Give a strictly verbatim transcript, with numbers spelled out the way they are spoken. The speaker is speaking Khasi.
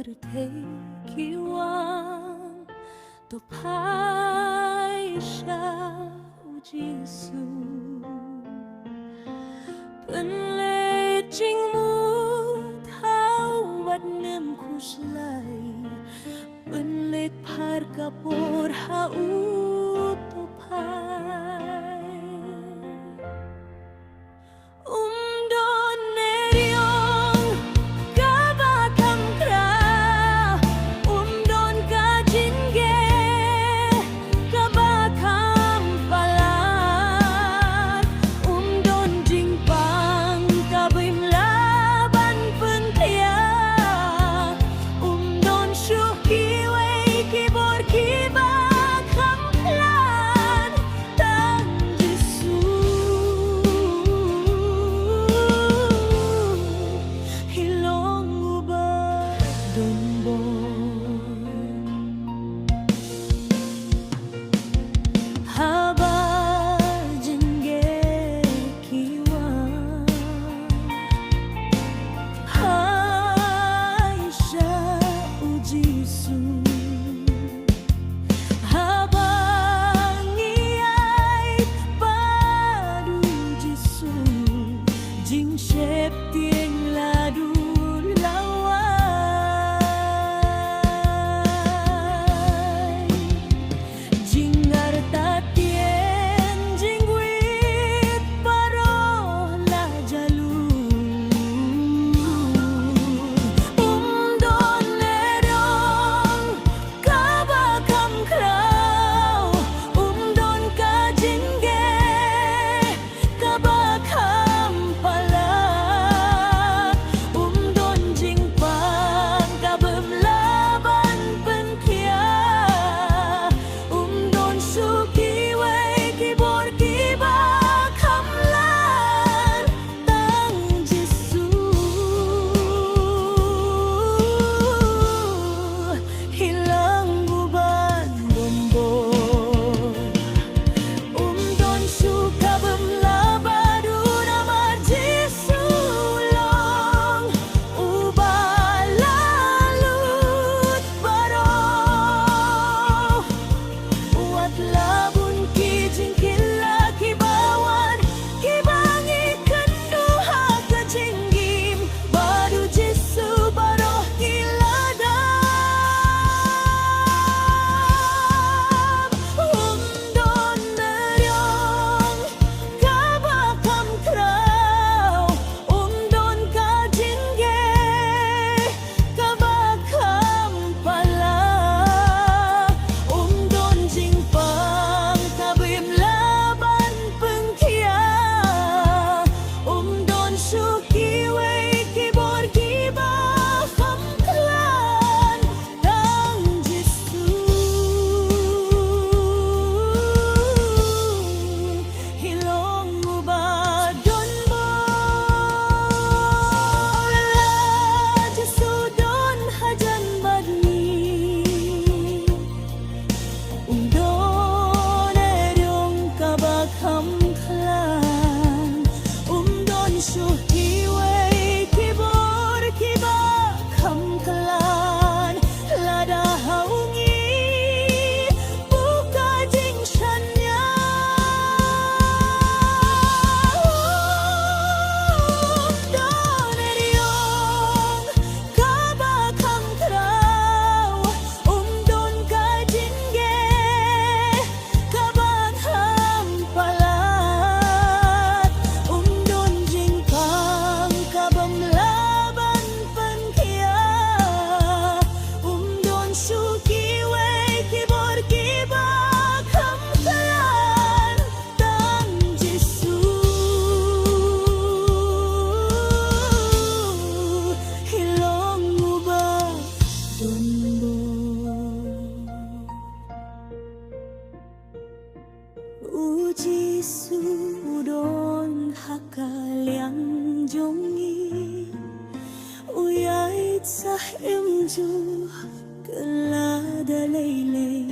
Te ki wan to phai sha u Jisu. Pynleit jingmut ha u wat nym khuslai. Pynleit phar ka por ha u to phai. Um don eriong kaba kham khraw, um don ka jingeh kaba kham palat, um don jingpang kaba im lah ban pynkhiah, um don shuh kiwei ki bor kiba kham khlaiñ. Tang Jisu hi long uba don bor. Haba jingeh ki wan, phai sha u Jisu. Haba ngi ïaid bad u Jisu, jingsheptieng la duna lawei. Jingartatien jingwit baroh la jalur. Um don eriong kaba kham khraw, um don ka jingeh kaba kham palat, um don jingpang kaba im lah ban pynkhiah, um don shuh kiwei ki bor kiba kham khlaiñ. Tang Jisu hi long uba don bor. Um don shuh kaba im lah bad u, namar Jisu long uba la lut baroh. Wat la bun ki jingkylla kiba wan, kiba ngi kynduh ha ka jingim, bad u Jisu baroh ngi la dap. Um don eriong kaba kham khraw, um don ka jingeh kaba kham palat, um don jingpang kaba im lah ban pynkhiah, um don shuh kiwei ki bor kiba kham khlaiñ. Tang Jisu hi long uba don bor. La Jisu don hajan bad ngi, um don eriong kaba kham khlaiñ, um don shuh kiwei ki bor kiba kham khlaiñ. Lada ha u ngi buh ka jingshaniah, um don eriong kaba kham khraw, um don ka jingeh kaba kham palat, um don jingpang kaba im lah ban pynkhiah, um don shuh kiwei ki bor kiba kham khlaiñ. Tang Jisu hi long uba don bor. U Jisu u don ha ka liang jong ngi, u ïaid sah im juh kylla da lei lei.